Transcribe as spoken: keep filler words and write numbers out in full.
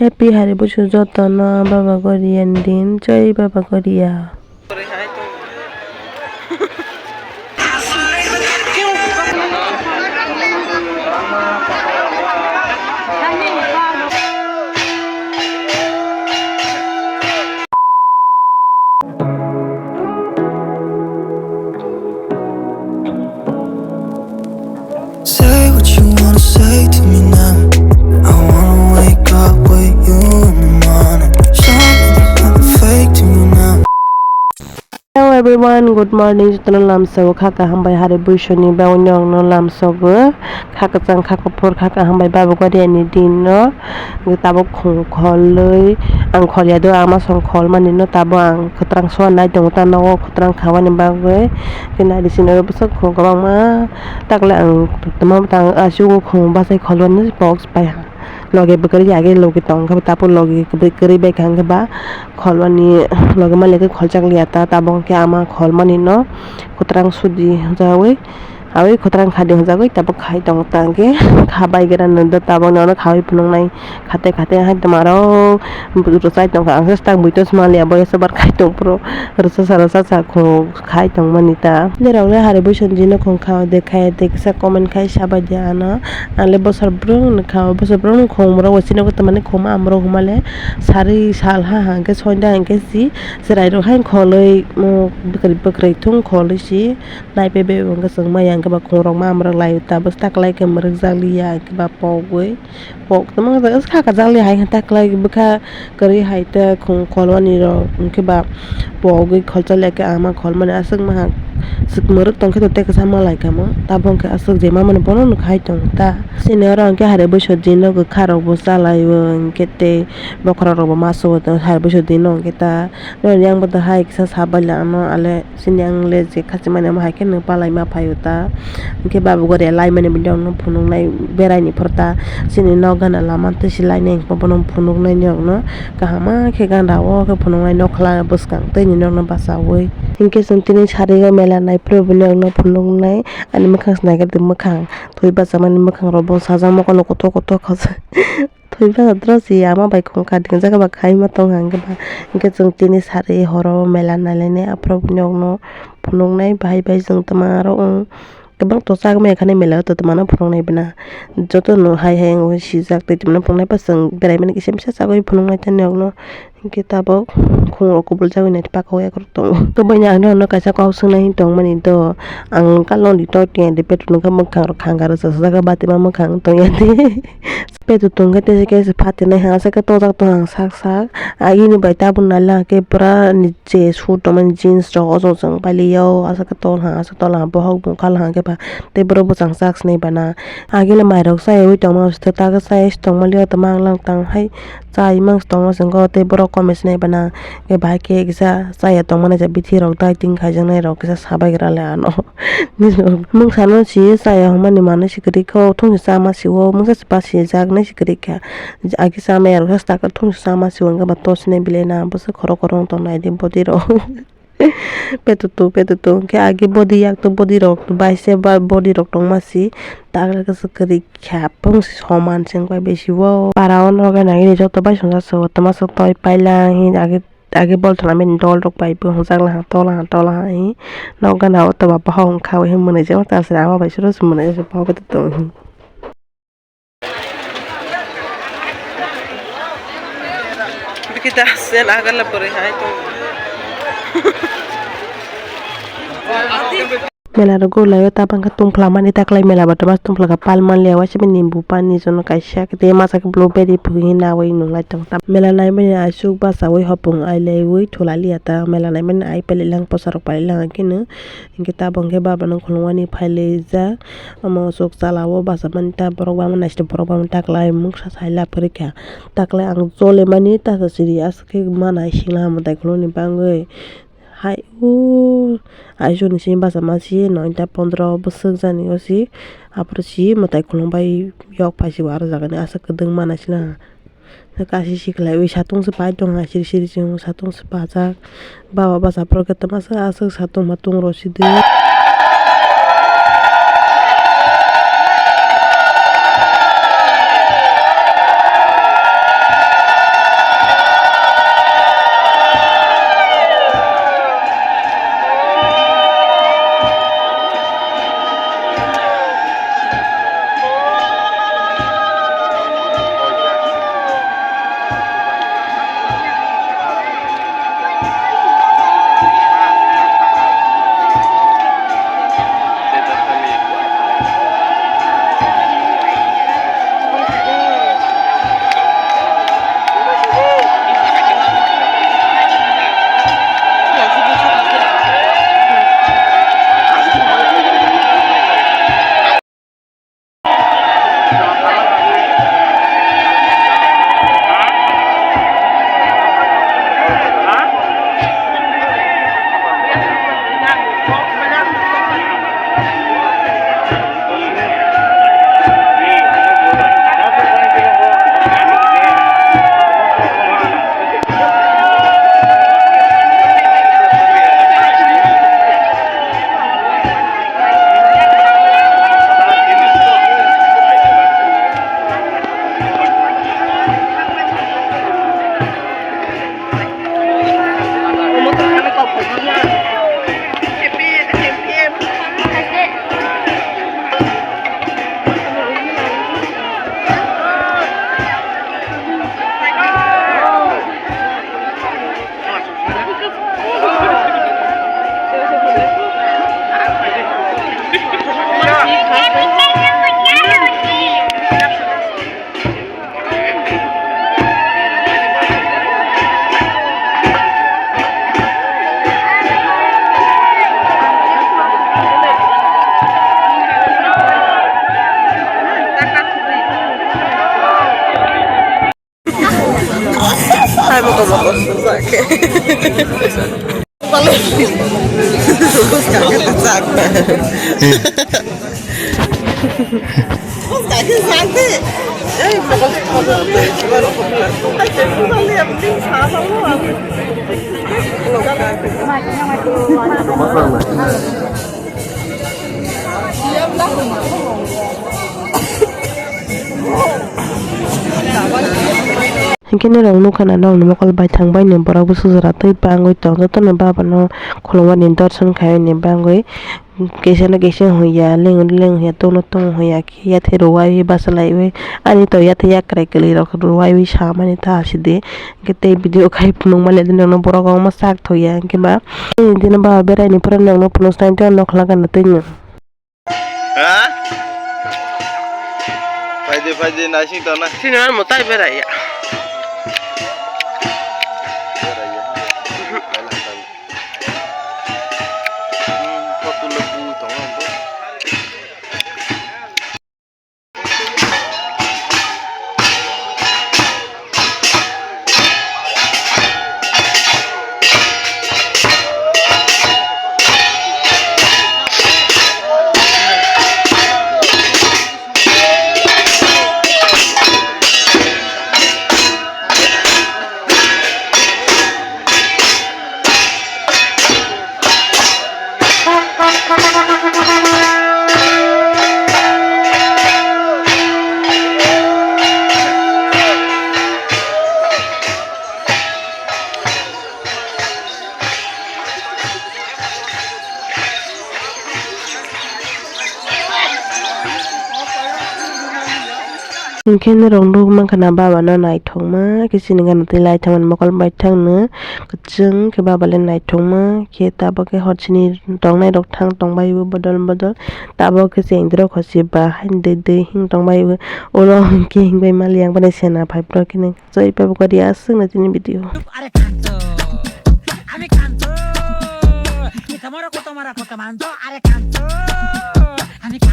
Happy Hari Busu jotono Baba Goriya ni din, jai Baba Goriya. Say what you wanna say to me now. I wanna wake up with you in the morning. Show me there's nothing fake to me now. Hello everyone, good morning. Jotono lamsao kha kaham bai Hari Buisoni bagwi nokno lamsogo. Kha kwchang, kha kuphur, kha kaham bai Baba Goriya ni din no. Tabuk khum kholwi ang khol ya do, ama song khol mani no, tabuk ang kwtwrang suar nai tongo ta nogo, kwtwrang kha mani bagwi. Tei nai di sini bwswk khum kwbangma, takle ang tongma bwtang asuk khum bachai kholmani box pai ha. Loge bwkrwi ya, age loge tong khe tabuk loge bwkrwi bai kha hwnkhe ba kholmani loge mani khe kholchak liya ta, tabuk hwnkhe ama kholmani no kwtwrang sudi hwnjawi. Awi kwtwrang khadi hwnjagwi tabuk khai tongo ta hwnkhe kha bai gra nw do tabuk nw oro khawi phunuknai khate khate hai tongmarok rwchai tongkha ang se tak buitos manliya boyos bar khai tongphuru rwchasa rwchasa khung khai tongmani ta. Norok le Hari Buisoni din no khung kha de khai de kisa comment khai sabai di ano ang le bosor brwng nw kha o bosor brwng khung rok bo chini kwtwmani khuma amrok huma le sari sal ha ha hwnkhe soinda hwnkhe si cherai rok hai kholwi bwkrwi bwkrwi thung kholwi si. Naipe bebak hwnkhe chwng maya hwnkhe ba khungrok ma mwrwk lai ta bwswk taklai khe mwrwkjak liya hwnkhe ba pogwi pok tongma kha kajak liya hai taklai bwkha kwrwi hai ta khung kholmani rok hwnkhe ba pogwi kholchak liya khe ama kholmani aswk maha swk mwrwk tongkhe tei kwchama lai kha mo tabuk hwnkhe aswk je mamani bono khai tongo ta chini oro hwnkhe Hari Buisoni din no kwkha rok bo chalai o hwnkhe tei bokhorok rok bo ma sugo tongo Hari Buisoni din no hwnkhe ta. Nini yang bo hai kisa sabai le ano ale sini ang le je khachimani amo hai khe nw palai ma phaio ta. Hwnkhe Baba Goriya laimani bini rok no phunuknai berai ni phor ta. Chini nok gana lama twi si lainai hwnkhe bono phunuknai ni rok no kaham khe gana o khe phunuknai nokla bwskang twi ni rok no bachaui. Hwnkhe chwng tini sari o mela nai phuru bini rok no phunuknai ani mwkhang se nai khe mwkhang thwi bachama ni mwkhang rok bo sajak mokolo kotor kotor khajak. Thwi bwsajak si ama bai khum kha dingjak ba khai ma tong hang khe ba. Hwnkhe chwng tini sari horo mela nai lainai aphuru bini rok no phunuknai bahai bai chwng twma rok wng kwbang to chak maya khani mela o to twma no phunuknai bwna joto no hai hai wng sijak tei twma no phunuknai ba chwng berai mani kisa misa chagwi phunuknai tei nok no hwnkhe tabuk khum rok kubul jagwi nai paka o yakrwk tongo. Kwbangni ang norok no kaisa kok swngnai tongmani do ang kalon di tor tong ya di petrol nokha mwkhang rok khanga rwchajak batima mwkhang tong ya di. Petu tong khe tei khe se phatinai ha, aswk khe tojak tong ang sak sak. Agini bai tabuk nai lang khe pura ni je suit tongmani jeans rok o chwng chwng pailio, aswk khe tol ha, aswk tol ha, bohok bungkha lang khe ba tei borok bwchang chak sinai bana. Agile mai rok chayui tongma site ta khe chayui se tongma lio tongma ang lang tang hai chai mang se tongma swngo tei borok kom sinai bana. Khe bahai khe kisa chaya tongmani je bithi rok dai ting khaijaknai rok kisa sabai gra le ano. Mungsa no si chaya hwnmani manwi si kwrwi khe o thung si chama si o mungsa si pa si jak nai si kwrwi kha. Agi chama ya rwkha saka thung si chama si o wngkha ba to sinai belai na bwswk khorok khorok wng tong nai di body rok. Petutu petutu hwnkhe agi body yak to body rok bai se ba body rok tongma si ta kwrwi kha bwng si soman se wngkha besi o para o nogo nai joto bai songsa se o toma se toi paila hin agi. Age bol thwngna bini dol rok bai bo hwnjak laha tol laha tol laha hi nok gana o toba bohok wngkha o hi mwnwi jagwi ta se ama bai suru se mwnwi se bohok tong hi. Bikita se naga le pore hai tong. Mela rok gulai o tabang khe tungphla mani taklai mela ba tongma tungphla khe pal man liya waisa bini nimbu pani jono kaisa tei masa khe blueberry phui nawi nung lai tong ta mela nai mani aswk bachawi hopung ai laiwi thulai liya ta mela nai mani ai peli lang posa rok pali lang khe no hinkhe tabang khe baba no khulumani phai lai jak omo chuk chala o bacha mani ta borok bangma naising borok bangma taklai mungsa sai la pori kha taklai ang chole mani ta siri aswk khe mana singla mwtai khulumani bangwi. Hai o aisuk ni simi bachama si noita pondro bwswk jani o si aphuru si mwtai khulumbai yok phai si bo aro jaga ni aswk kwdwng mana sina kasi si kwlaiwi satung se pai tongha siri siri chwng satung se pajak baba bacha phuru khe twma se aswk satung matung rw si de. Hai, mokol, mokol, sujak. Bale. Sujak, sujak. Sujak, sujak. Ei, mokol, mokol, mokol. Hai, bale, abdi, sama, sama. Hinkhe norok nukha na, nokni mokol baithang bai ni borok bwswk jora twi bangwi tongo, jotono baba no khulumani dorson khaini bangwi, kisa no kisa hwnya, leng no leng hwnya, tok no tok hwnya khe yathai rwui bachalaiwi ani to yathai yakrai kwlwi rok rwui samani ta asidi. Hwnkhe tei video khai phunukmani adinokno borok kwbangma chak thokya, hwnkhe ba dino ba beraini phuru nokno phunuk swnai tei nokla gana tei nw. Ha? Phaidi, phaidi, naising tongna. Sini ano tai beraiya. Beraiya. Hmm, kok tu lebu tongo. Hinkhe norok nukmankha na baba no naithokma khe chini gana tei lai thangmani mokol baithang no kwchwng khe baba le naithokma khe tabuk khe hor chini tongnai rok thang tongbai o bodol bodol tabuk khe chengdrok hosi ba haino dei dei hing tongbai o oro hinkhe hingbai mali ang boni sena phai borok khe. Chai pa bokari aswk na chini video. Are kanto, ami kanto, kita mara kota mara kota manto, are kanto, ami kanto.